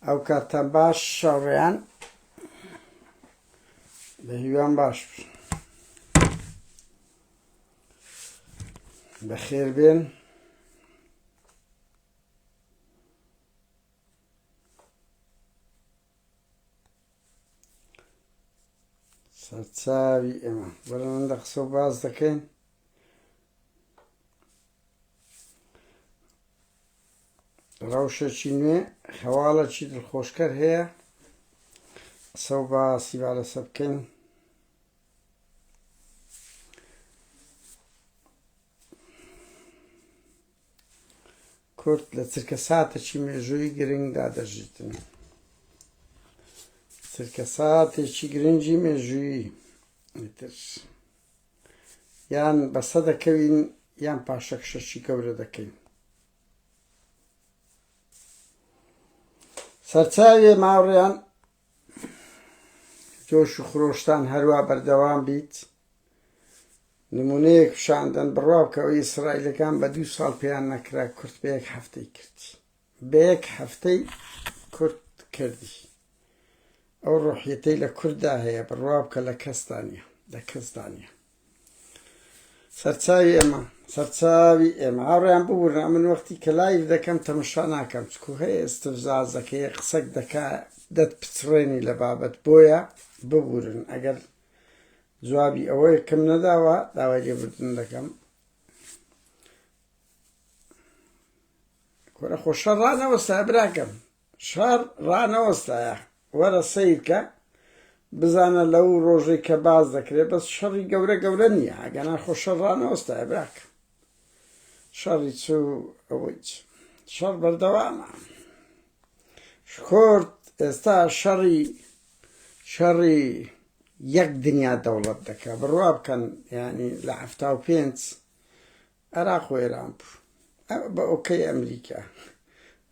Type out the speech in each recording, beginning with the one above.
ئەو کاتتان باش شاوڕێیان بە هیوام باش بن. بەخێر بێن. سەرچاوی ئێمە وەرن لە قسە و باس دەکەین. ڕەوشێکی نوێ هەواڵێکی دڵخۆشکەر هەیە قسە و باسی با لەسەر بکەین. کورد لە چرکەساتێکی مێژووی گرنگدا دەژیتن. چرکەساتێکی گرنگی مێژوویی ئیتر یان بەسە دەکەوین یان پاشەکشەکی گەورە دەکەین. سەرچاوێ ماوڕیان جۆش و خرۆشتان هەروا بەردەوام بیت نمونەیەک پیشاندەن بڕوا بکە ئەوەی ئیسرائیلەکان بە دوو ساڵ پێیان نەکرا کورد بە یەک هەفتەی کردی بە یەک هەفتەی کورد کردی ئەو ڕۆحیەتەی لە کورددا هەیە بڕوا بکە لە کەسدا نییە لە کەسدا نییە سەرچاوی ئێمە سەرچاوی ئێمە هاوڕێیان ببورن ئەمن وەختی کە live دەکەم تەمەشا ناکەم چکو هەیە ئستفزازەکەی قسەک دەکا دەت پچڕێنی لە بابەت بۆیە ببورن ئەگەر جوابی ئەوەیەکم نەداوە داوای لێبوردن دەکەم کورە خۆ شەڕ ڕانەوەستایە براکەم شەڕ ڕانەوەستایە وەرە سەیرکە بزانە لەو ڕۆژەی کە باس دەکرێت بەس شەڕی گەورە گەورە نییە ئەگەنا خۆ شەڕ ڕانەوەستایە براکەم شەڕی چ و ئەوەی چ شەڕ بەردەوامە کورد ئێستا شەڕی شەڕی یەک دنیا دەوڵەت دەکا بڕوا بکەن ینی لە 75 عێراق و ئێران بوو بە ئۆکەی ئەمریکا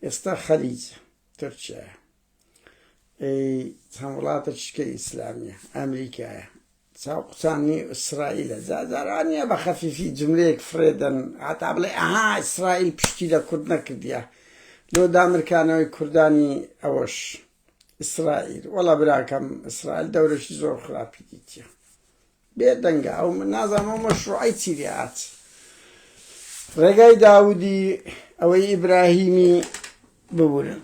ئێستا خەلیج تورکیایە چەند وڵاتە چکە ئیسلامیە ئەمریکایە چاوقوچانی ئیسرائیلە جا جاران نییە بە خەفیفی جملەیەک فڕێدەن هەتا بڵێ ئەها ئیسرائیل پشتی لە کورد نەکردیە لۆ دامرکانەوەی کوردانی ئەوەش ئیسرائیل وەڵا براکەم ئیسرائیل دەورەشی زۆر خراپی دیتیە بێ دەنگە ئەو من نازانم ئەو مەشروعەی چی لێ هات ڕێگای داودی ئەوەی ئیبراهیمی ببورن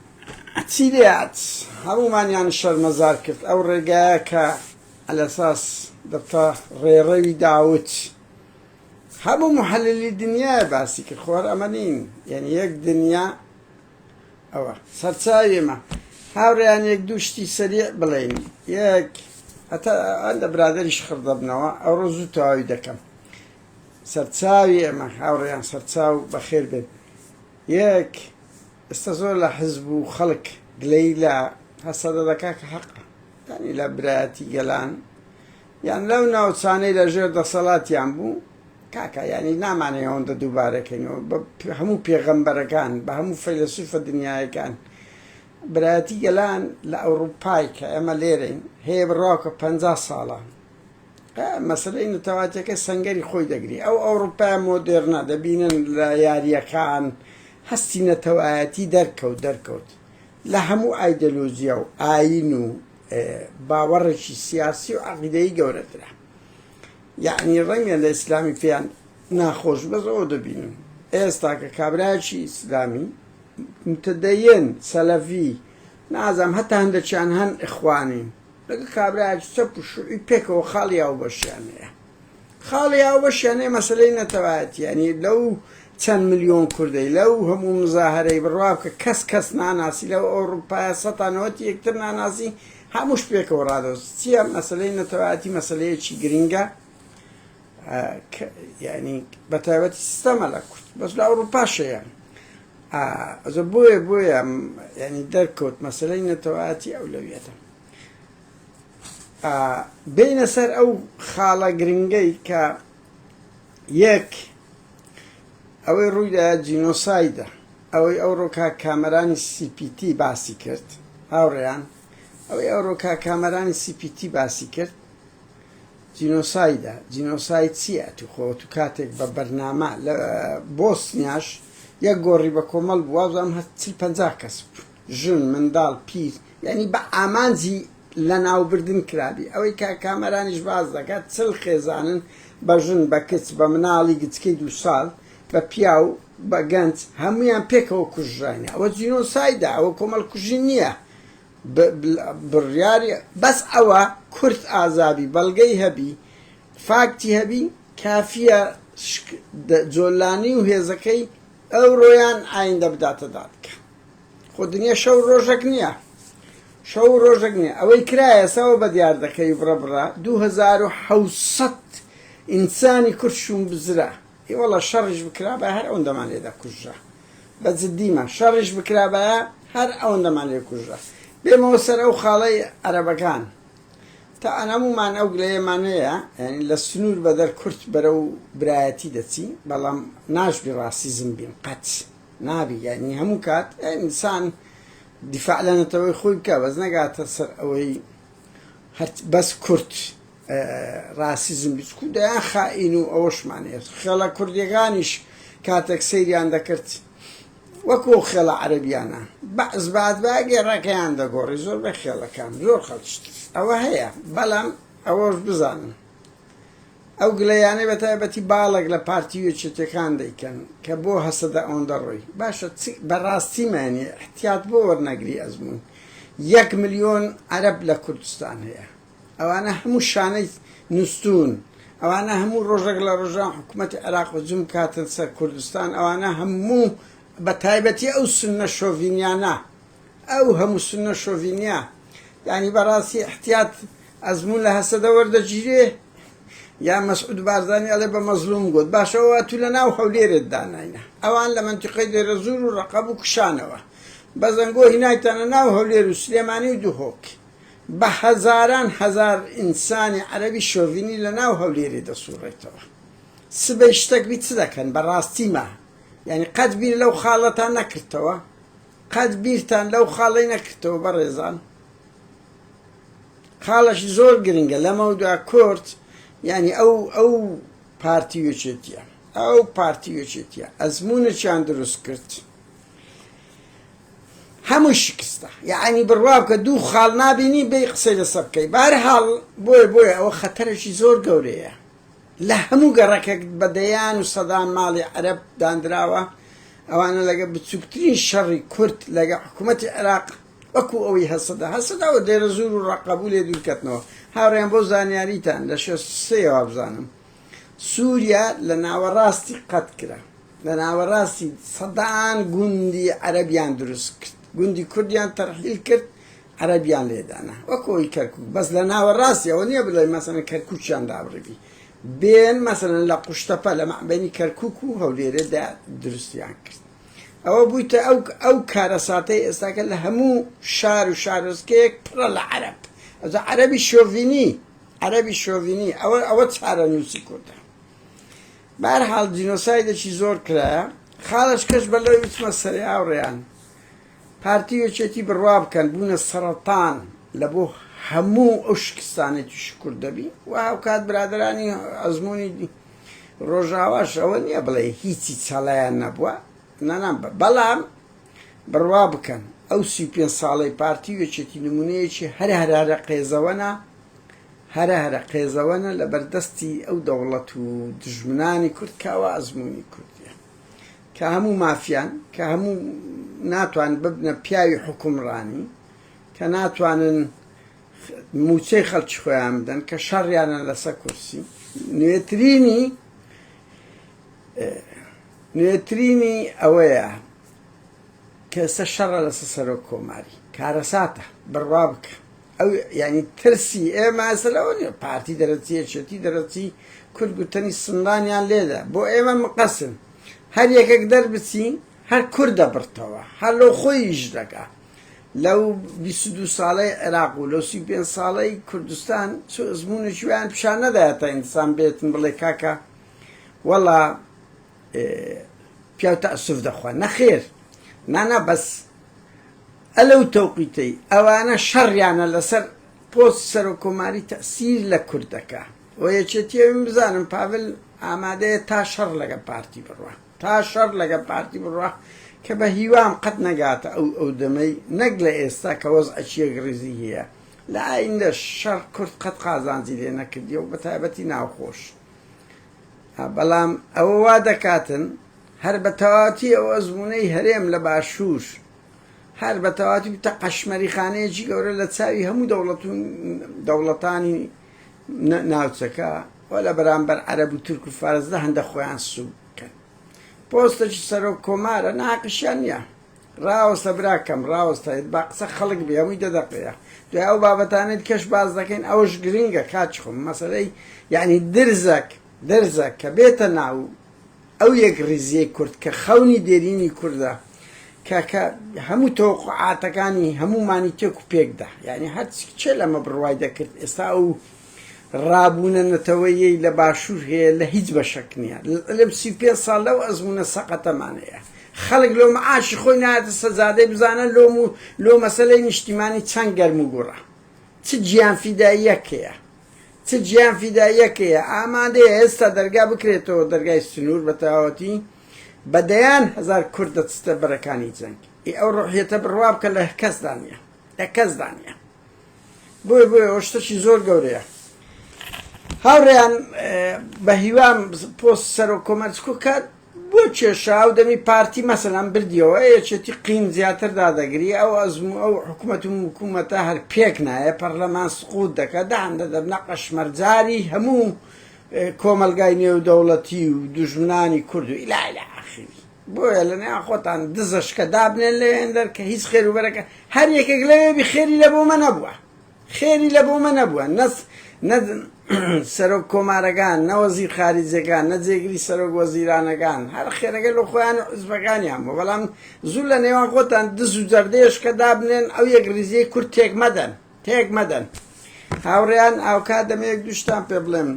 چی لێ هات هەموومانیان شەرمەزار کرد ئەو ڕێگایە کە ئەلەساس دەبتە ڕێڕەوی داود هەموو محللی دنیای باسی کرد خۆر ئەمە نین یعنی یەک دنیا ئەوە سەرچاوی ئێمە. هاوڕێیان یەک دوو شتی سەریع بڵێین یەک هەتا ئەندە برادەریش خڕ دەبنەوە ئەوڕۆ زوو تەواوی دەکەم سەرچاوی ئێمە هاوڕێیان سەرچاو بەخێر بێن یەک ئێستا زۆر لە حزب و خەڵک گلەی لە هەسەدە دەکا کە حەقە یانی لە برایەتی گەلان یان لەو ناوچانەی لە ژێر دەسەڵاتیان بوو کاکە یانی نامانەوێ ئەوەندە دووبارە کەینەوە بە هەموو پێغەمبەرەکان بە هەموو فەیلەسوفە دنیایەکان برایەتی گەلان لە ئەوروپای کە ئێمە لێرەین هەیە بڕواکە 50 ساڵە مەسلەی نەتەواتەکە سنگەری خۆی دەگری ئەو ئەوروپا مۆدێرنە دەبینن لە یاریەکان هەستی نەتەوایەتی دەرکەوت دەرکەوت لە هەموو ئایدۆلۆژیا و ئاین و باوەڕێکی سیاسی و عقیدەی گەورەترە یەعنی ڕەنگە لە ئیسلامی پێیان ناخۆش بەس ئەوە دەبینن ئێستا کە کابرایەکی ئیسلامی متدەین سەلەفی نازام هەتا هەندێکیان هەن ئیخوانین لەگە کابرایەکی چەپ و شوعی پێکەوە خاڵی هاوبەشیان هەیە خاڵی هاوبەشیان هەیە مەسەلەی نەتەوایەتی یعنی لەو چەند ملیۆن کوردەی لەو هەموو مزاهرەی بڕوا بکە کەس کەس ناناسی لەو ئەوروپایە سەتانەوەتی یەکتر ناناسی هەمووش پێکەوە ڕادەوەست چییە مەسەلەی نەتەوایەتی مەسەلەیەکی گرنگە یعنی بە تایبەتی سیستەمە لە کورد بەس لە ئەوروپاش هەیە ئەزە بۆیە بۆیە ینی دەرکەوت مەسەلەی نەتەوایەتی ئەولەویەتە بینە سەر ئەو خاڵە گرنگەی کە یەک ئەوەی ڕوویدا جینۆسایدە ئەوەی ئەوڕۆ کاک کامەرانی CPT باسی کرد هاوڕێیان ئەوەی ئەوڕۆ کاک کامەرانی CPT باسی کرد جینۆسایدە جینۆساید چییە تو خۆ تو کاتێک بە بەرنامە لە بۆسنیاش یەک گۆڕی بە کۆمەڵ بوو وابزانم هەر 40 50 کەس بوو. ژن، منداڵ، پیر، یانی بە ئامانجی لەناوبردن کرابی. ئەوەی کاک کامەرانیش باس دەکات 40 خێزانن بە ژن، بە کچ، بە مناڵی گچکەی دوو ساڵ، بە پیاو، بە گەنج هەموویان پێکەوە کوژراینە. ئەوە جینۆسایدە، ئەوە کۆمەڵکوژی نییە. بڕیاری بەس ئەوە کورد ئازابی بەڵگەی هەبی فاکتی هەبی کافیە جۆلانی و هێزەکەی ئەوڕۆیان ئایندە بداتە دادگا. خۆ دنیا شەو ڕۆژەک نییە شەو ڕۆژەک نییە ئەوەی کرایە سەوە بە دیار دەکەی بڕە بڕە 2700 ئینسانی کورد شوون بزرە ئێ وەڵا شەڕیش بکرابایە هەر ئەوەندەمان لێ دەکوژرا بە جدیمە شەڕیش بکرابایە هەر ئەوەندەمان لێ کوژرا بێمەوە سەر ئەو خاڵەی عەرەبەکان تا هەموومان ئەو گلەیەمان هەیە یعنی لە سنوور بەدەر کورد بەرەو برایەتی دەچی بەڵام ناشبی ڕاسیزم بین قەت نابی یعنی هەموو کات ئینسان دیفاع لە نەتەوەی خۆی بکە بەس نەگاتە سەر ئەوەی هەر بەس کورد ڕاسیزم بی چکو دەیان خائین و ئەوەشمان هەیە خێڵە کوردیەکانیش کاتێک سەیریان دەکرد وەکو ئەو خێڵە عەرەبیانە بەعس بات باگێ ڕەکەیان دەگۆڕی زۆر بە خێڵەکان زۆر خەڵکشت ئەوە هەیە بەڵام ئەوەش بزانن ئەو گلەیانەی بە تایبەتی باڵێک لە پارتی و یەکێتیەکان دەیکەن کە بۆ هەسەدە ئەوەندە ڕۆی باشە چ بەڕاستی مانی احتیاط بۆ وەرنەگری ئەزموون 1 ملیۆن عەرەب لە کوردستان هەیە ئەوانە هەموو شانەی نوستوون ئەوانە هەموو ڕۆژێک لە ڕۆژان حکوومەتی عێراق هجوم کاتن سەر کوردستان ئەوانە هەموو بە تایبەتی ئەو سنە شۆڤینیانە ئەو هەموو سنە شۆڤینیا یعنی بەڕاستی احتیاط ئەزموون لە هەسەدە وەردەگیرێ یا مەسعود بارزانی ئەڵێ بە مەزلوم گوت باشەوە تو لە ناو هەولێرێت داناینە ئەوان لە مەنتیقەی دێرەزوور و ڕەقەب و کشانەوە بەزەنگۆ هینایتانە ناو هەولێر و سلێمانی و دهۆک بە هەزاران هەزار ئینسانی عەرەبی شۆڤینی لە ناو هەولێرێ دەسوڕێتەوە سبەی شتەک بی چ دەکەن بەڕاستی ما یعنی قەت بیر لەو خاڵەتان نەکردەوە قەت بیرتان لەو خاڵەی نەکردەوە بەڕێزان خاڵەشی زۆر گرنگە لەمەودا کورد یعنی ئەو پارتی یەکێتیە ئەو پارتی یەکێتیە ئەزمونێکیان دروست کرد هەموو شکستە یعنی بڕوا بکە دوو خاڵ نابینی بێ قسەی لەسەر بکەی بارحاڵ بۆیە بۆیە ئەوە خەتەرێکی زۆر گەورەیە لە هەموو گەڕەکێک بە دەیان و سەدان ماڵی عەرەب دانراوە ئەوانە لەگە بچووکترین شەڕی کورد لەگە حکوومەتی عێراق وەکو ئەوەی هەسەدە هەسەدەوە دێرەزوور و ڕەقەبوو لێ دوورکەتنەوە هاوڕێیان بۆ زانیاریتان لە 63ەوە بزانم سووریا لە ناوەڕاستی قەت کرا لە ناوەڕاستی سەدان گوندی عەرەبیان دروست کرد گوندی کوردیان تەرحیل کرد عەرەبیان لێدانا وەکو ئەوی کەرکوک بەس لە ناوەڕاستی ئەوە نییە بڵێ مەسەلەن کەرکوکیان دابڕیبی بێن مەسەلەن لە قوشتەپە لە مەعبەنی کەرکوک و هەولێرێدا دروستیان کرد ئەوە بوویتە ئەو کارەساتەی ئێستاکە لە هەموو شار و شارۆچکەیەک پڕە لە عەرەب ئەوجا عەرەبی شۆڤینی عەرەبی شۆڤینی ئەوە چارەنووسی کوردە بەهەرحاڵ جینۆسایدێکی زۆر کرایە خاڵەش کەش بە لەوەی بچمە سەرێ هاوڕێیان پارتی و یەکێتی بڕوا بکەن بوونە سەرەتان لە بۆ هەموو ئەو شکستانەی تووشی کورد دەبی و هاوکات برادرانی ئەزمموی ڕۆژاواش ئەوە نییە بڵێ هیچی چاڵیان نەبووە نانا بەڵام بڕوا بکەن ئەو 35 ساڵەی پارتی و یەکێتی نمونەیەکی هەرە هەرە قێزەوەنە هەرە هەرە قێزەوەنە لە بەردەستی ئەو دەوڵەت و دژمنانی کورد کاوە ئەزمموی کوردیە کە هەموو مافیان کە هەموو ناتوان ببنە پیاوی حکومڕانی کە ناتوانن موچەی خەڵکی خۆیان بدەن کە شەڕیانە لەسەر کورسی نوێترینی ئەوەیە کە ئێستا شەڕە لەسەر سەرۆک کۆماری کارەساتە بڕوا بکە ئەو یعنی ترسی ئێمە ئێستا لەوە نییە پارتی دەرەچی یەکێتی دەرەچی کورد گوتەنی سندانیان لێدا بۆ ئێمە مقەسن هەر یەکێک دەربچی هەر کورد دەبڕتەوە هەر لەو خۆی ئیش دەکا لەو 22 ساڵەی عێراق و لەو 35 ساڵەی کوردستان چ ئەزموونێکی وایان پیشان نەدایە تا ئینسان بێتن بڵێ کاکە وەڵا پیاو تەئسوف دەخوا نەخێر نانا بەس ئەلەو تەوقیتەی ئەوانە شەڕیانە لەسەر پۆست سەرۆک کۆماری تەسیر لە کورد دەکا و یەکێتی ئەوین بزانم پاڤل ئامادەیە تا شەڕ لەگە پارتی بڕوا تا شەڕ لەگە پارتی بڕوا. کە بە هیوام قەت نەگاتە ئەو ئەو دەمەی نەک لە ئێستا کە وەزعێکی یەکڕیزی هەیە لە ئایندەش شەڕ کورد قەت قازانجی لێ نەکردیە و بە تایبەتی ناوخۆش بەڵام ئەوە وا دەکاتن هەر بە تەواوەتی ئەو ئەزموونەی هەرێم لە باشوور هەر بە تەواوەتی بتە قەشمەریخانەیەکی گەورە لە چاوی هەموو دەوڵەت و دەوڵەتانی ناوچەکە و لە بەرامبەر عەرەب و تورک و فارسدا هەندە خۆیان سووک بکەن. پۆستێکی سەرۆک کۆمارە ناقیشیان نییە. ڕاوەستە براکەم ڕاوەستە با قسە خەڵک بێ هەمووی دە دەقەیە دوای ئەو بابەتانەی کەش باس دەکەین ئەوەش گرنگە کاکی خۆم مەسەلەی یعنی درزەک درزەک کە بێتە ناو ئەو یەکڕیزیەی کورد کە خەونی دێرینی کوردە کە کە هەموو تەوەقوعاتەکانی هەموومانی تێک و پێکدا یعنی هەر چێ لەمە بڕوای دەکرد ئێستا ئەو ڕابوونە نەتەوەیەی لە باشوور هەیە لە هیچ بەشەک نییە لەم 35 ساڵ لەو ئەزمونە سەقەتەمان هەیە خەڵک لۆ معاشی خۆی نایەتە سەجادەی بزانە لۆم و لۆ مەسەلەی نیشتیمانی چەند گەرم و گوڕە چ گیان فیداییەک هەیە چ گیان فیداییەک هەیە ئامادەیە ئێستا دەرگا بکرێتەوە دەرگای سنوور بە تەواوەتی بە دەیان هەزار کورد دەچتە بەرەکانی جەنگ ئی ئەو ڕۆحیەتە بڕوا بکە لە کەسدا نییە لە کەسدا نییە بۆیە بۆیە ئەو شتەکی زۆر گەورەیە هاوڕێیان بە هیوام پۆست سەرۆک کۆمار چکۆ کات بۆ کێشە ئەو دەمی پارتی مەسەلەن بردیەوە یەکێتی قین زیاتر دادەگری ئەو ئەزم و ئەو حکوومەت و حکوومەتە هەر پێک نایە پەرلەمان سقوط دەکات دەهندە دەبنە قەشمەرجاری هەموو کۆمەلگای نێودەوڵەتی و دوژمنانی کورد و ئیلا ئیلا ئاخری بۆیە لە نێوان خۆتان دزەشکە دابنێن لەوێندەر کە هیچ خێر و بەرەکە هەر یەکێک لەوێ بی خێری لە بۆ مە نەبووە خێری لە بۆ مە نەبووە نە نە سەرۆک کۆمارەکان نە وەزیر خارجەکان نە جێگری سەرۆک وەزیرانەکان هەر خێرەکە لۆ خۆیان و حزبەکانیان بوو بەڵام زوو لە نێوان خۆتان دز و جەردەیەشکە دابنێن ئەو یەکڕیزیەی کورد تێک مەدەن تێک مەدەن هاوڕێیان ئاوکات دەمەیەک دوشتان پێ بڵێم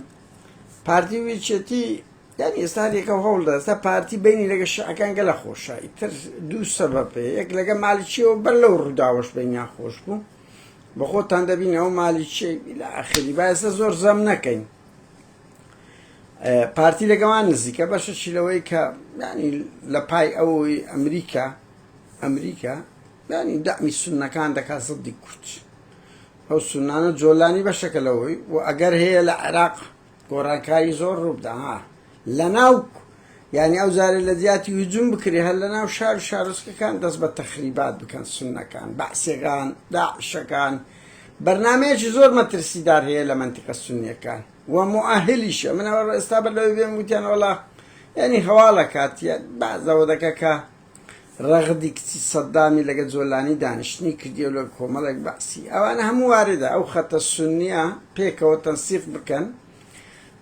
پارتی و یەکێتی یانی ئێستا هەر یەکەو هەوڵ دەدا ئێستا پارتی بینی لەگە شیعەکان گەلە خۆشە ئیتر دوو سەبەب هەیە یەک لەگە مالکیەوە بەر لەو ڕووداوەش بینیان خۆش بوو بە خۆتان دەبینەوە مالکی لە ئاخری با ئێستا زۆر زەم نەکەین پارتی لەگەوان نزیکە بەشەکی لەوەی کە ینی لە پای ئەوەی ئەمریکا ئەمریکا ینی دەعمی سوننەکان دەکات زدی کورد ئەو سونانە جۆلانی بەشەکە لەوەی و ئەگەر هەیە لە عێراق گۆڕانکاری زۆر ڕووبدا ها لەناو یانی ئەو جارێ لە جیاتی هجوم بکرێ هەر لەناو شار و شارۆچکەکان دەست بە تەخریبات بکەن سوننەکان بەعسیەکان داعشەکان بەرنامەیەکی زۆر مەترسیدار هەیە لە مەنتیقە سوننیەکان و موئەهلیشە من ئەوە ئێستا بەر لەوەی بێم وتیان وەڵا یانی هەواڵە کاتیە بازەوە دەکە کە ڕەغدی کچی سەدامی لەگە جۆلانی دانیشتنی کردیە و لە کۆمەڵێک بەعسی ئەوانە هەموو واردە ئەو خەتە سوننیە پێکەوە تەنسیق بکەن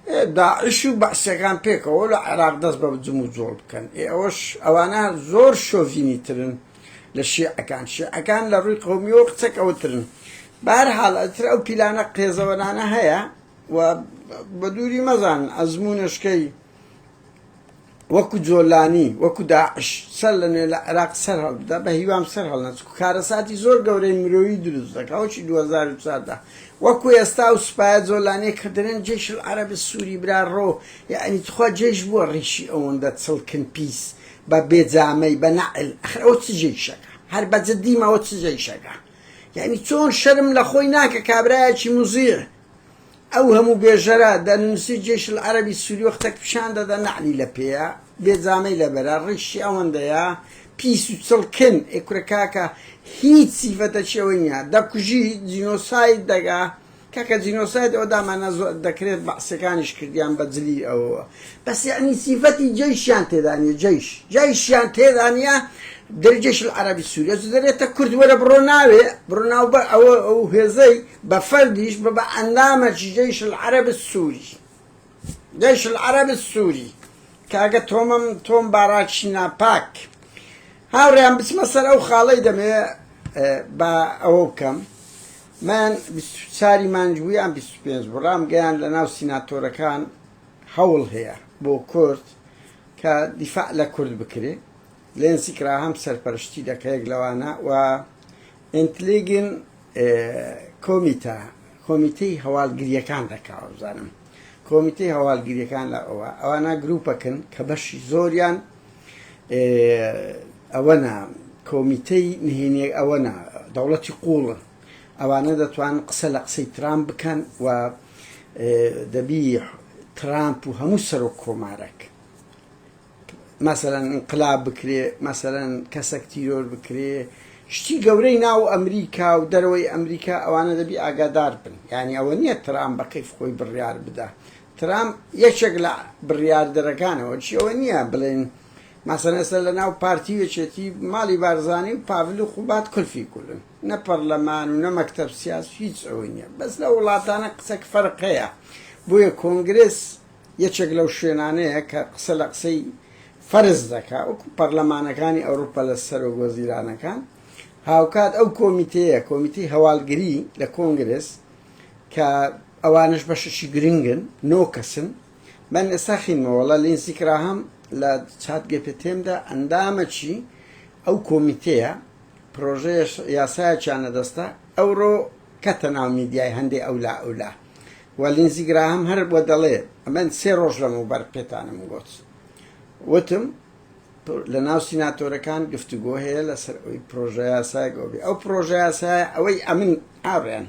داعش و بەعسیەکان پێکەوە لە عێراق دەست بە جموجۆڵ بکەن ئێ ئەوەش ئەوانە زۆر شۆڤینی ترن لە شیعەکان شیعەکان لە ڕووی قومیەوە قچەک ئەوترن بەهەرحاڵ ئەتر ئەو پیلانە قێزەوەنانە هەیە و بە دووری مەزان ئەزموونەشکەی وەکو جۆلانی وەکو داعش سەر لە نوێ لە عێراق سەر هەڵبدا بە هیوام سەر هەڵنەچکو کارەساتی زۆر گەورەی مرۆیی دروست دەکا وەکی 2014 وەکو ئێستا و سوپایە جۆلانیە کە دەرێن جیش العرب السوری برا ڕۆ یعنی تخوا جیش بووە ڕیشی ئەوەندە چڵکن پیس بە بێجامەی بە نەعل ئەخر ئەوە چ جیشەکە هەر بە جدیم ئەوە چ جیشەکە یعنی چۆن شەرم لە خۆی ناکە کابرایەکی مزیع ئەو هەموو بێژەرە دەنووسی جیش العربی سوری وەختەک پیشان دەدا نەعلی لە پێیە بێجامەی لەبەرە ڕیشی ئەوەندەیە پیس و چڵکن ئێ کورە کاکە هیچ سیفەتەکی ئەوەی نیە دەکوژی جینۆساید دەگا کاکە جینۆساید ئەوە دامانە زۆر دەکرێت بەعسەکانیش کردیان بە جلی ئەوەوە بەس یعنی سیفەتی جەیشیان تێدا نیە جەیش جەیشیان تێدا نیە دەری جەیش العربی سوری ئەچ دەرێتە کورد وەرە بڕۆ ناوێ بڕۆ ناو بە ئەوە ئەو هێزەی بە فەردیش بە بە ئەندامەکی جەیش العرب السوری جەیش العرب السوری کاکە تۆمم تۆم باراکی ناپاک هاوڕێیان بچمە سەر ئەو خاڵەی دەمەوێ با ئەوە بکەم من 24 مانگ بوو یان 25 بوو ڕامگەیان لە ناو سیناتۆرەکان هەوڵ هەیە بۆ کورد کە دیفاع لە کورد بکرێ لێنسی کراهام سەرپەرشتی دەکەیەک لەوانە و ئینتلیگن کۆمیتە کۆمیتەی هەواڵگریەکان دەکا وابزانم کۆمیتەی هەواڵگریەکان لە ئەوە ئەوانە گروپەکن کە بەشی زۆریان. ئەوەنا کۆمیتەی نهێنی ئەوەنا دەوڵەتی قوڵن ئەوانە دەتوان قسە لە قسەی ترامپ بکەن و دەبی ترامپ و هەموو سەرۆک کۆمارەک مەسەلەن ئینقلاب بکرێ، مەسەلەن کەسەک تیرۆر بکرێ، شتی گەورەی ناو ئەمریکا و دەرەوەی ئەمریکا ئەوانە دەبی ئاگادار بن. یانی ئەوە نییە ترامپ بە کەیف خۆی بڕیار بدا. ترامپ یەکێک لە بڕیاردەرەکانەوە چی ئەوە نییە بڵێن مەسەلەن ئێستا لە ناو پارتی و یەکێتی ماڵی بارزانی و پاڤل و قوباد کولفی کولن. نە پەرلەمان و نە مەکتەب سیاسی هیچ ئەوەی نییە. بەس لە وڵاتانە قسەک فەرق هەیە. بۆیە کۆنگرس یەکێک لەو شوێنانەیە کە قسە لە قسەی فەرز دەکا وەکو پەرلەمانەکانی ئەوروپا لە سەرۆک وەزیرانەکان هاوکات ئەو کۆمیتەیە کۆمیتەی هەواڵگری لە کۆنگرس کە ئەوانش بەشێکی گرنگن نۆ کەسن من ئێستا خینمەوەڵە لینسی کراهام لە چات گەپێتێمدا ئەندامەکی ئەو کۆمیتەیە پرۆژەیە یاسایەکیان لەدەستە ئەوڕۆ کەتە ناو میدیای هەندێ ئەولا ئەولا و لینزی گراهام هەر بۆ دەڵێ ئەمن سێ ڕۆژ لەمەوبەر پێتانم گوت وتم لە ناو سیناتۆرەکان گفتوگۆ هەیە لەسەر ئەوی پرۆژە یاسایەک ئەو بێ ئەو پرۆژە یاسایە ئەوەی ئەمن ئاڕێن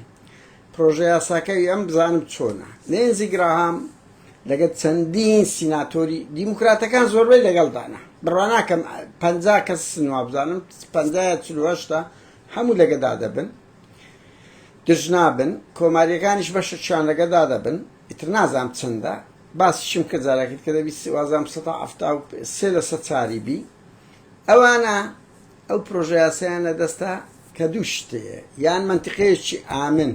پرۆژە یاساکەی ئەم بزانم چۆنە لینزی گراهام لەگەڵ چەندین سیناتۆری دیموکراتەکان زۆربەی لەگەڵدانە بڕواناکەم 50 کەس سنوا بزانم 50 48 هەموو لەگەدا دەبن دژ نابن، کۆمارییەکانیش بەشێکیان لەگەدا دەبن، ئیتر نازانم چەندە، باسیشم کرد جارێکی دیکە دەبی وازانم 73% لەسەر چاری بی، ئەوانە ئەو پرۆژە یاسایان لە دەستە کە دوو شت هەیە، یان مەنتیقەیەکی ئامن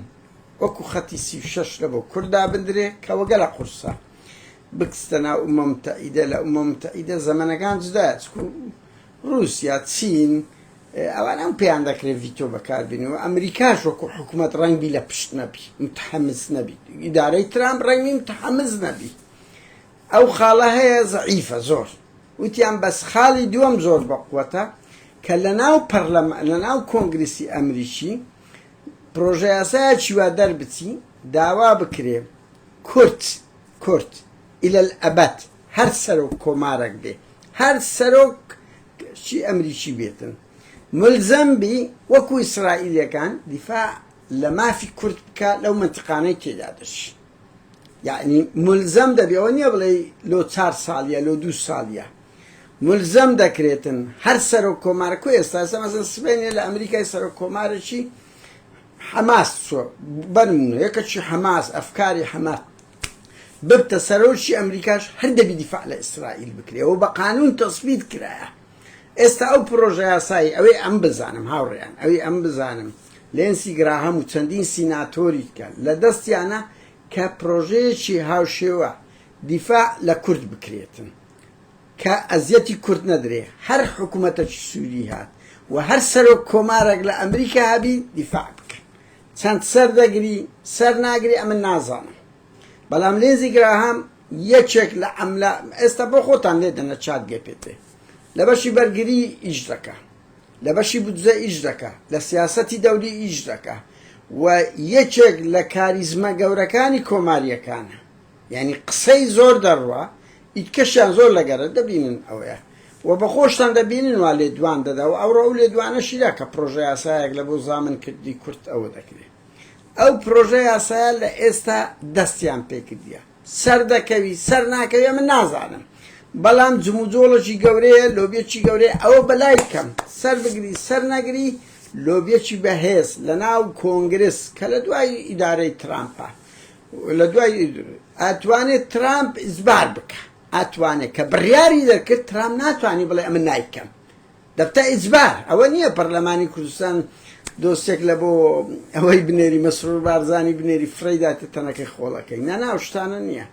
وەکو خەتی 36 لە بۆ کورد دابندرێ کە وەگەلە قورسە بکستە ناو ئومە متەحیدە، لە ئومە متەحیدە زەمەنەکان جودایە چکو رووسیا، چین، ئەوان ئەم پێیان دەکرێت ڤیتۆ بەکاربێنن و ئەمریکاش وەکو حکوومەت ڕەنگبی لە پشت نەبی متحمس نەبی ئیدارەی ترامپ ڕەنگی متحمس نەبی ئەو خاڵە هەیە زەعیفە زۆر وتیان بەس خاڵی دووەم زۆر بەقوەتە کە لە ناو پەرلەمان لە ناو کۆنگرسی ئەمریکی پرۆژە یاسایەکی وا دەربچی داوا بکرێ کورد کورد إلى الأبد هەر سەرۆک کۆمارەک بێ هەر سەرۆک چی ئەمریکی بێتن ملزەم بی وەکو ئیسرائیلیەکان دیفاع لە مافی کورد بکە لەو منتیقانەی تێدا دەژی یعنی ملزەم دەبی ئەوە نییە بڵێ لۆ چار ساڵیە لۆ دوو ساڵیە ملزەم دەکرێتن هەر سەرۆک کۆمار کو ئێستا ئێستا مەسەن سبەینێ لە ئەمریکای سەرۆک کۆمارێکی حەماس چۆ بەنمونە یەکەکی حەماس ئەفکاری حەماس ببتە سەرۆکی ئەمریکاش هەر دەبی دیفاع لە ئیسرائیل بکرێ و بە قانون تەسبیت کرایە ئێستا ئەو پرۆژە یاسایی ئەوەی ئەم بزانم هاوڕێیان ئەوی ئەم بزانم لێنسی گراهام و چەندین سیناتۆری کە لە دەستیانە کە پرۆژەیەکی هاوشێوە دیفاع لە کورد بکرێتن کە ئەزیەتی کورد نەدرێ هەر حکوومەتەکی سووری هات و هەر سەرۆک کۆمارێک لە ئەمریکا هەبی دیفاع بکەن چەند سەر دەگری سەر ناگری ئەمن نازانم بەڵام لینزی گراهام یەکێک لە ئەملا ئێستا بۆ خۆتان لێ دەنە چات گەپێتێ لە بەشی بەرگری ئیش دەکا لە بەشی بودجە ئیش دەکا لە سیاسەتی دەولی ئیش دەکا و یەکێک لە کاریزمە گەورەکانی کۆماریەکانە یعنی قسەی زۆر دەڕوا ئیتکەشیان زۆر لەگەرە دەبینن ئەوەیە و بە خۆشتان دەبینن وا لێدوان دەدا و ئەوڕۆ ئەو لێدوانەشی دا کە پرۆژە یاسایەک لە بۆ زامن کردنی کورد ئەوە دەکرێ ئەو پرۆژە یاسایە لە ئێستا دەستیان پێکردیە سەر دەکەوی سەر ناکەوی من نازانم بەڵام جموجۆڵێکی گەورەیە لۆبیەکی گەورەیە ئەوە بەلای کەم سەر بگری سەر نەگری لۆبیەکی بەهێز لە ناو کۆنگرس کە لە دوای ئیدارەی ترامپە لە دوای ئەتوانێت ترامپ ئیجبار بکە ئەتوانێت کە بڕیاری دەرکرد ترامپ ناتوانانی بڵێ ئەمن نایکەم دەبتە ئیجبار ئەوە نییە پەرلەمانی کوردستان دۆستێک لە بۆ ئەوەی بنێری مەسرور بارزانی بنێری فرەی داتە تەنەکەی خۆڵەکەی نا نا شتانە نییە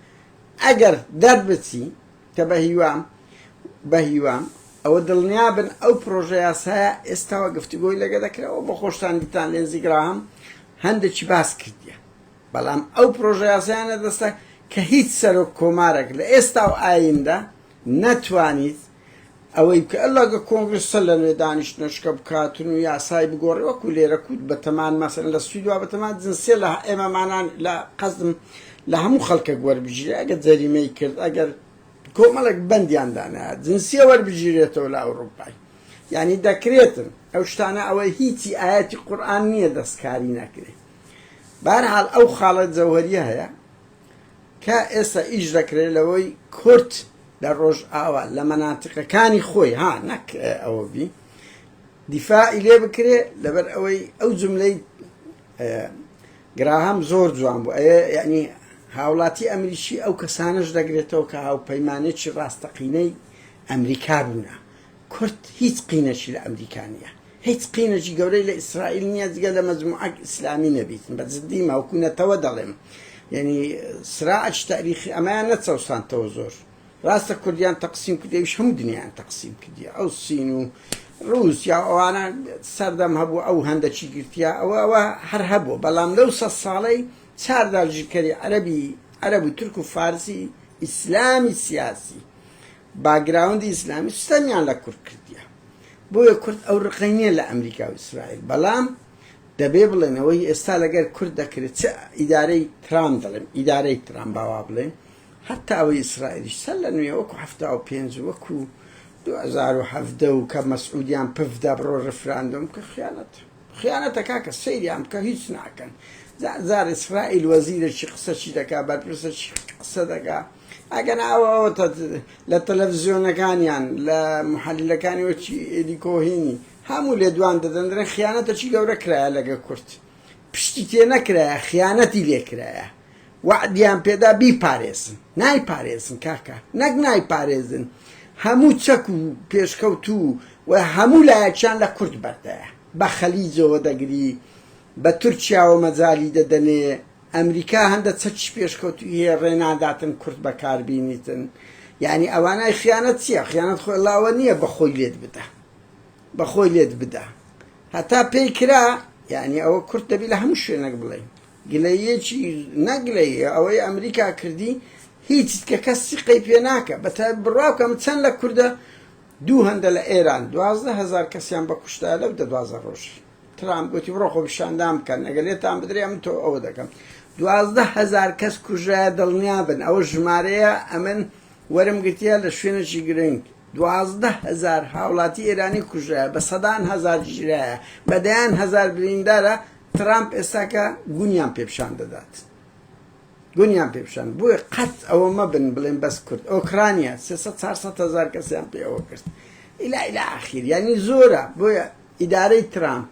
ئەگەر دەربچی کە بە هیوام بە هیوام ئەوە دڵنیا بن ئەو پرۆژە یاسایە ئێستاوە گفتوگۆی لەگە دەکرێەوە بە خۆشتان دیتان لێنزی گراهام هەندێکی باس کردیە بەڵام ئەو پرۆژە یاسایانە دەستە کە هیچ سەرۆک کۆمارێک لە ئێستا و ئایندە نەتوانیت ئەوەی بکە ئەلا گە کۆنگرس سەر لە نوێ دانیشتنەشکە بکاتن و یاسای بگۆڕێ وەکو لێرە کوت بەتەمان مەسەن لە سوید وا بەتەمان جنسیە لە ئێمەمانان لە قەزم لە هەموو خەڵکەک وەربگیرێ ئەگەر جەریمەی کرد ئەگەر کۆمەڵێک بەندیان دانا جنسیە وەربگیرێتەوە لە ئەوروپای. یعنی دەکرێتن ئەو شتانە ئەوە هیچی ئاەتی قورئان نییە دەستکاری نەکرێ. بەهەرحاڵ ئەو خاڵە جەوهەریە هەیە کە ئێستا ئیش دەکرێت لەوەی کورد لە ڕۆژئاوا لە مەناتیقەکانی خۆی ها نەک ئەوە بی دیفاعی لێ بکرێ لەبەر ئەوەی ئەو جملەی گراهام زۆر جوان بوو ئەیە یعنی هاوڵاتی ئەمریکی ئەو کەسانش دەگرێتەوە کە هاوپەیمانێکی ڕاستەقینەی ئەمریکا بوونە کورد هیچ قینەکی لە ئەمریکا نییە هیچ قینەکی گەورەی لە ئیسرائیل نییە جگە لە مەجموعەک ئیسلامی نەبیتن بە جدی ماوکو نەتەوە دەڵێم یعنی سراعش تاریخی ئەمەیان نەچەوسانتەوە زۆر ڕاستە کوردیان تەقسیم کردی ئەویش هەموو دنیایان تەقسیم کردیە ئەو سین و ڕووسیا و ئەوانە سەردەم هەبوو ئەو هەندەکی گرتیە ئەوە ئەوە هەر هەبوو بەڵام لەو سە ساڵەی چار داگیرکەری عەرەبی عەرەب و تورک و فارسی ئیسلامی سیاسی background ی ئیسلامی ستەمیان لە کورد کردیە بۆیە کورد ئەو ڕقەی نییە لە ئەمریکا و ئیسرائیل بەڵام دەبێ بڵێن ئەوەی ئێستا لەگەر کورد دەکرێت چ ئیدارەی ترام دەڵێم ئیدارەی ترام باوا بڵێن هەتا ئەوەی ئیسرائیلیش سەر لە نوێ وەکو 75 وەکو 2017 و کە مەسعودیان پف دا بڕۆ ڕفراندۆم کە خیانەت خیانەتە کاکە سەیریان بکە هیچ ناکەن زار ئیسرائیل وەزیرێکی قسەچی دەکا بەرپرسەکی قسە دەکا ئەگەر ئەوە لە تەلەڤزیۆنەکانیان لە محللەکانی وەکی ئێدی کۆهینی هەموو لێدوان دەدەن دەڵێن خیانەتەکی گەورە کرایە لەگە کورد پشتی تێ نەکرایە خیانەتی لێ کرایە وەعدیان پێدا بیپارێزن نایپارێزن کاکە نەک نایپارێزن هەموو چەک و پێشکەوتوو و هەموو لایەکیان لە کورد بەردایە بە خەلیجەوە دەگری بە تورکیاوە مەجالی دەدەنێ ئەمریکا هەندە چەکی پێشکەوتوی هەیە ڕێ ناداتن کورد بەکار بینیتن یعنی ئەوانای خیانەت چییە خیانەت خۆی لاوە نییە بەخۆی لێت بدا بەخۆی لێت بدا هەتا پێی کرا یعنی ئەوە کورد دەبی لە هەموو شوێنێک بڵێین گلەییەکی نەک گلەییە ئەوەی ئەمریکا کردی هیچ کە کەس سیقەی پێ ناکە بەتا بڕوا بکەم چەند لە کوردە دوو هەندە لە ئێران 12 هەزار کەسیان بە کوشتا لەو دە 12 ڕۆژی ترامپ گوتی بڕۆ خۆپیشاندان بکەن ئەگەر لێتان بدرێ ئەمن تۆ ئەوە دەکەم 12 هەزار کەس کوژرایە دڵنیا بن ئەوە ژمارەیە ئەمن وەرم گرتیە لە شوێنێکی گرنگ 12 هەزار هاوڵاتی ئێرانی کوژرایە بە سەدان هەزار گیرایە بە دەیان هەزار بریندارە ترامپ ئێستاکە گونیان پێ پیشان دەدات گونیان پێ پیشان بۆیە قەت ئەوە مەبن بڵێن بەس کورد ئۆکرانیا 300 400 هەزار کەسیان پێ ئەوە کرد ئیلا ئیلا ئاخیر یعنی زۆرە بۆیە ئیدارەی ترامپ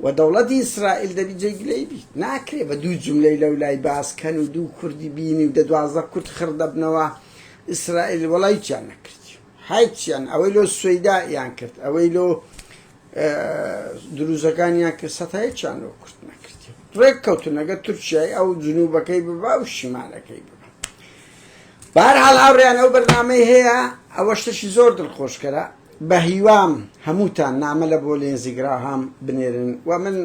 و دەوڵەتی ئیسرائیل دەبی جێی گلەی بیت ناکرێ بە دوو جملەی لەو لای باس کەن و دوو کوردی بینی و دە 12 کورد خڕ دەبنەوە ئیسرائیل وەڵا هیچیان نەکرد هیچیان ئەوەی لۆ سوەیدایان کرد ئەوەی لۆ دروزەکانیان کرد سەتا هیچیان لۆ کورد نەکرد ڕێک کەوتن لەگەر تورکیای ئەو جنوبەکەی ببا و شیمالەکەی ببا بەهەرحاڵ هاوڕێیان ئەو بەرنامەی هەیە ئەوە شتێکی زۆر دڵخۆشکەرە بە هیوام هەمووتان نامە لە بۆ لێنزی گراهام بنێرن و من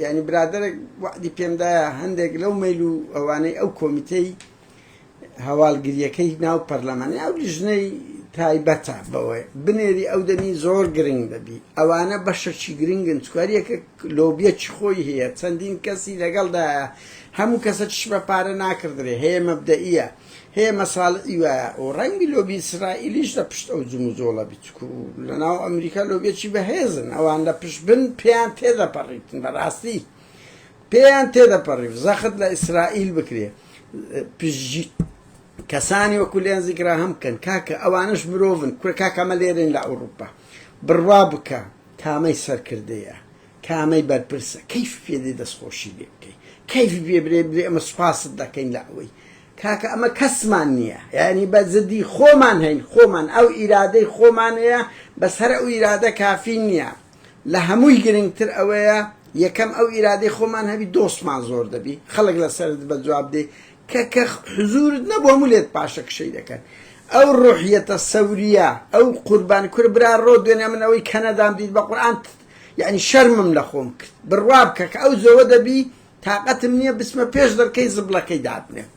یعنی برادەرێک وعدی پێمدایە هەندێک لەو مەیل و ئەوانەی ئەو کۆمیتەی هەواڵگریەکەی ناو پەرلەمانی ئەو لیژنەی تایبەتە بەوەی بنێری ئەو دەمی زۆر گرنگ دەبی ئەوانە بەشەکی گرنگن چکاریەکە لۆبیەکی خۆی هەیە چەندین کەسی لەگەڵدایە هەموو کەسە چش بە پارە ناکردرێ هەیە مەبدەئیە هەیە مەساڵعی وایە و ڕەنگی لۆبی ئیسرائیلیش لە پشت ئەو جموجۆڵە بی چکو لەناو ئەمریکا لۆبیەکی بەهێزن ئەوان لە پشت بن پێیان تێدەپەڕیتن بەڕاستی پێیان تێدەپەڕی و زەخت لە ئیسرائیل بکرێ پشتگی کەسانی وەکو لێنزی گراهام بکەن کاکە ئەوانش مرۆڤن کورە کاکە ئەمە لێرەین لە ئەوروپا بڕوا بکە کامەی سەرکردەیە کامەی بەرپرسە کەیف پێ دێ دەستخۆشی لێ بکەی کەیف پێ برێ برێ ئەمە سوپاست دەکەین لە ئەوەی کاکە ئەمە کەسمان نییە یعنی بە جدی خۆمان هەین خۆمان ئەو ئیرادەی خۆمان هەیە بەس هەر ئەو ئیرادە کافی نییە لە هەمووی گرنگتر ئەوەیە یەکەم ئەو ئیرادەی خۆمان هەبی دۆستمان زۆر دەبی خەڵک لەسەرت بە جواب دێ کە کە حزورت نەبوو هەموو لێت پاشەکشەی دەکەن ئەو ڕۆحیەتە سەوریە ئەو قوربان کورە برا ڕۆ دوێنێ من ئەوەی کەنەدام دیت بە قورئان یعنی شەرمم لە خۆم کرد بڕوا بکە کە ئەو زۆوە دەبی تاقەتم نییە بچمە پێش دەرکەی زبڵەکەی دابنێم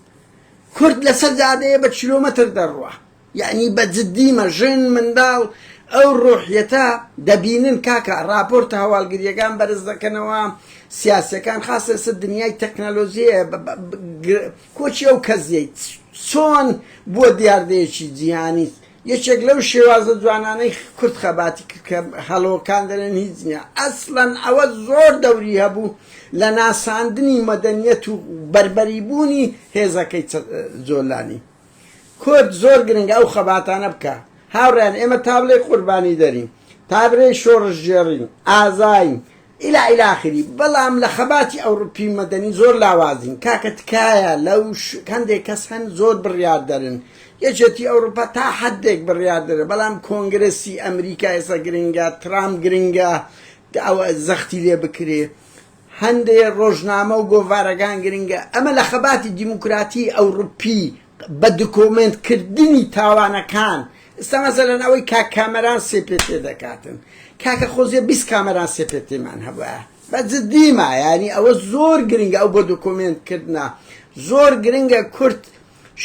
کورد لەسەر جادەیە بە کیلۆمەتر دەڕوا یەعنی بە جدیمە ژن منداڵ ئەو ڕۆحیەتە دەبینن کاکە ڕاپۆرتە هەواڵگریەکان بەرز دەکەنەوە سیاسەکان خاصە ئێستا دنیای تەکنەلۆژیە کۆچی ئەو کەزیەی چۆن بووە دیاردەیەکی جیهانی. یەکێک لەو شێوازە جوانانەی کورد خەباتی کرد کە هەڵۆکان دەرێن هیچ نییە ئەسڵەن ئەوە زۆر دەوری هەبوو لە ناساندنی مەدەنیەت و بەربەری بوونی هێزەکەی جۆلانی. کورد زۆر گرنگە ئەو خەباتانە بکا. هاوڕێیان ئێمە تا بڵێی قوربانی دەرین، تا برێی شۆڕشگێڕین، ئازاین، الی الی آخری، بەڵام لە خەباتی ئەوڕوپی مەدەنی زۆر لاوازین. کاکە تکایە لەو هەندێک کەس هەن زۆر بڕیاردەرن. یەکێتی ئەوڕوپا تا حەدێک بڕیاردەرە، بەڵام کۆنگرێسی ئەمریکا ئێستا گرنگە، ترامپ گرنگە ئەوە زەختی لێ بکرێ. هەندێ ڕۆژنامە و گۆڤارەکان گرنگە، ئەمە لە خەباتی دیموکراتی ئەوڕوپی بە دکۆمێنت کردنی تاوانەکان، ئێستا مەسەلەن ئەوەی کاک کامەران سێ پێ تێ دەکاتن، کاکە خۆزیە 20 کامەران سێ پێ تێمان هەبوایە بە جدی ما، یانی ئەوە زۆر گرنگە ئەو بۆ دکۆمێنت کردنە زۆر گرنگە کورد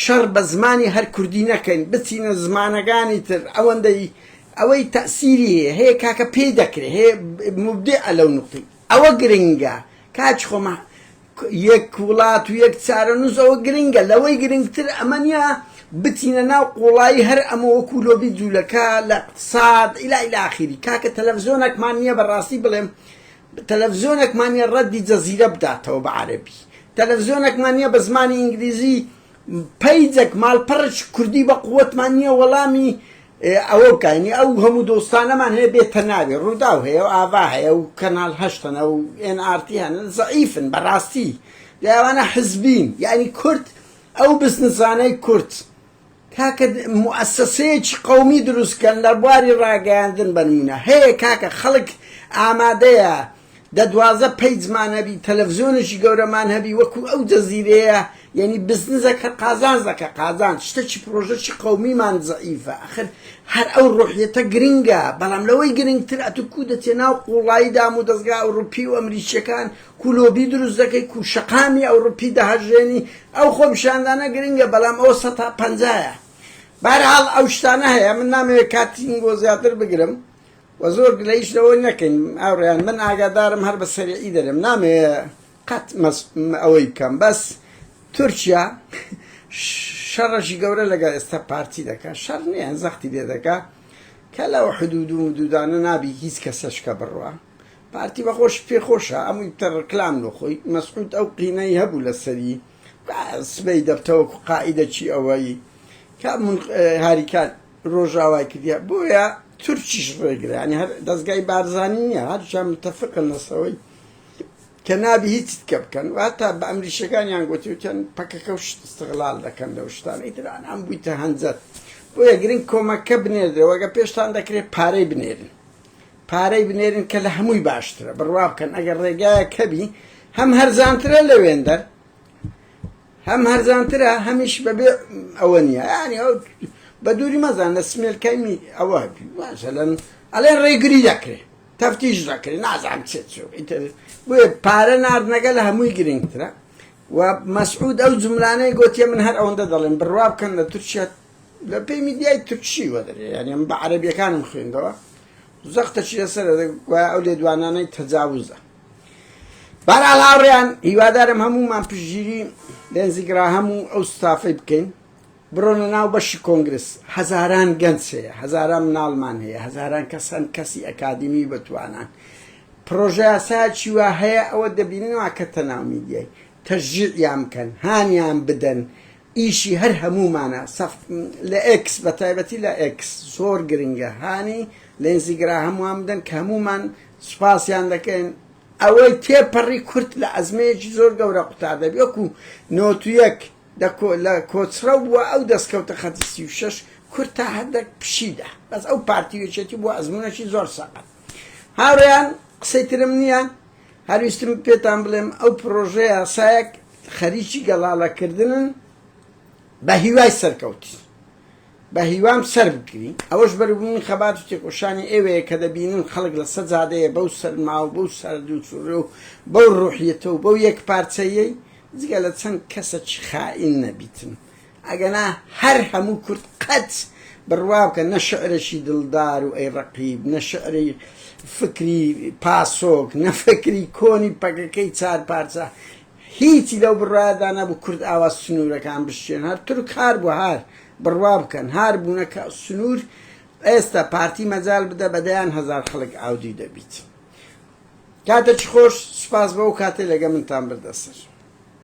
شەڕ بە زمانی هەر کوردی نەکەین بچینە زمانەکانی تر ئەوەندەی ئەوەی تەئسیری هەیە هەیە کاکە پێی دەکرێ هەیە موبدیعە لەو نوقتەی ئەوە گرنگە کاک خۆمە یەک وڵات و یەک چارەنووس ئەوە گرنگە لەوەی گرنگتر ئەمە نییە بچینە ناو قوڵایی هەر ئەمە وەکو لۆبی جوولەکە لە اقتصاد ئیلا ئیلا ئاخیری کاکە تەلەڤزیۆنێکمان نییە بەڕاستی بڵێم تەلەڤزیۆنێکمان نییە ڕەدی جەزیرە بداتەوە بە عەرەبی تەلەڤزیۆنێکمان نییە بە زمانی ئینگلیزی پەیجەک ماڵپەڕێکی کوردی بە قوتمان نییە وەڵامی ئەوە بکەین ئەو هەموو دۆستانەمان هەیە بێتە ناوێ ڕووداو هەیە و ئاڤا هەیە و کەناڵ هەشت هەنە و ئێن ئاڕ تی هەن زەعیفن بەڕاستی لەوانە حزبین یعنی کورد ئەو بزنسانەی کورد کاکە موئەسەسەیەکی قەومی دروست کەن لە بواری ڕاگەیاندن بەنمونە هەیە کاکە خەڵک ئامادەیە دە 12 page مان هەبی تەلەفزیۆنێکی گەورەمان هەبی وەکو ئەو جەزیرەیە یعنی بزنزەکە قازانج دەکە قازانج شتەکی پرۆژەکی قەومیمان زەعیفە ئەخر هەر ئەو ڕۆحیەتە گرنگە بەڵام لەوەی گرنگتر ئەتو کو دەچێ ناو قوڵایی دام و دەزگا ئەوروپی و ئەمریکیەکان کو لۆبی دروست دەکەی کو شەقامی ئەوروپی دەهەژێنی ئەو خۆپیشاندانە گرنگە بەڵام ئەوە سەتا پەنجایە بەهەرحاڵ ئەو شتانە هەیە من نامەوێت کاتی بۆ زیاتر بگرم و زۆر گلەیش لەوە نەکەین هاوڕێیان من ئاگادارم هەر بە سەریعی دەرێم نامەوێ قەت ئەوەی بکەم بەس تورکیا شەڕەشی گەورە لەگەڵ ئێستا پارتی دەکا شەڕ نییە زەختی لێ دەکا کە لەو حدود و مدودانە نابی هیچ کەسەشکە بڕوا پارتی بەخۆش پێ خۆشە ئەمووی بتە ڕکلام لۆ خۆی مەسعود ئەو قینەی هەبوو لەسەری سبەی دەبتەوەکو قائیدەکی ئەوەی کە من هاریکار ڕۆژاوای کردیا بۆیە تورکیش ڕێگرە ینی هەر دەستگای بارزانی نییە هەرچیان متفقن لەسەوەی کە نابی هیچ کە بکەن و هەتا بە ئەمریکیەکانیان گوتی وتیان پەکەکە و شت استغلال دەکەن لەو شتانە ئیتر ئەم بوویتە هەنجەت بۆیە گرنگ کۆمەکە بنێردرێ وەگە پێشتان دەکرێت پارەی بنێرن پارەی بنێرن کە لە هەمووی باشترە بڕوا بکەن ئەگەر ڕێگایەک هەبی هەم هەرزانترە لەوێندەر هەم هەرزانترە هەمیش بەبێ ئەوە نییە ینی ئەو بە دووری مەزان لە سمێلکای ئەوە هەبی مەسەلەن ئەڵێن ڕێگری دەکرێ تەفتیش دەکرێ نازانم چێ چۆ ئیتر بۆیە پارە ناردنەکە لە هەمووی گرنگترە و مەسعود ئەو جملانەی گوتیە من هەر ئەوەندە دەڵێم بڕوا بکەن لە تورکیا لە پێی میدیای تورکی وەدەرێ یانی من بە عەرەبیەکانم خوێندەوە زەختەکی لەسەر گوایە ئەو لێدوانانەی تەجاوزە بەرحاڵ هاوڕێیان هیوادارم هەموومان پشتگیری لێنزی گراهەم و ئەو ستافەی بکەین بڕۆنە ناو بەشی کۆنگرس هەزاران گەنج هەیە هەزاران مناڵمان هەیە هەزاران کەسەن کەسی ئەکادیمی بەتوانان پرۆژە یاسایەکی وا هەیە ئەوە دەبیننەوە کە تەناو میدیای تەشجیعیان بکەن هانیان بدەن ئیشی هەر هەموومانە سەف لە ئێکس بە تایبەتی لە ئێکس زۆر گرنگە هانی لێنزی گراهەم وان بدەن کە هەموومان سوپاسیان دەکەین ئەوەی تێپەڕی کورد لە ئەزمەیەکی زۆر گەورە قوتار دەبی وەکو نۆتویەک لە کۆچڕەو بووە ئەو دەستکەوتە خەتی 36 کورد تا هەدەک پشیدا بەس ئەو پارتی یەکێتی بووە ئەزمونێکی زۆر سەقەت هاوڕێیان قسەی ترم نییە هەر ویستم پێتان بڵێم ئەو پرۆژە یاسایەک خەریکی گەڵاڵەکردنن بە هیوای سەرکەوتن بە هیوام سەر بگری ئەوەش بەربوونی خەبات و تێکۆشانی ئێوەیە کە دەبینن خەڵک لە سەجادەیە بەو سەرما و بەو سەرد و سوڕێ و بەو ڕوحیەتە و بەو یەک پارچەیەی جگە لە چەند کەسەکی خائین نەبیتن ئەگەنا هەر هەموو کورد قەت بڕوا بکە نە شعرێکی دڵدار و ئەی ڕەقیب نە شعری فکری پاسۆک نە فکری کۆنی پەکەکەی چار پارچە هیچی لەو بڕوایەدا نەبوو کورد ئاوا سنوورەکان بشکێن هەر تورک هار بوو هار. بڕوا بکەن هار بوونە کە سنوور ئێستا پارتی مەجال بدە بە دەیان هەزار خەڵک ئاودیو دەبیت. کاتێکی خۆش سوپاس بەو کاتەی لەگە منتان بردە سەر.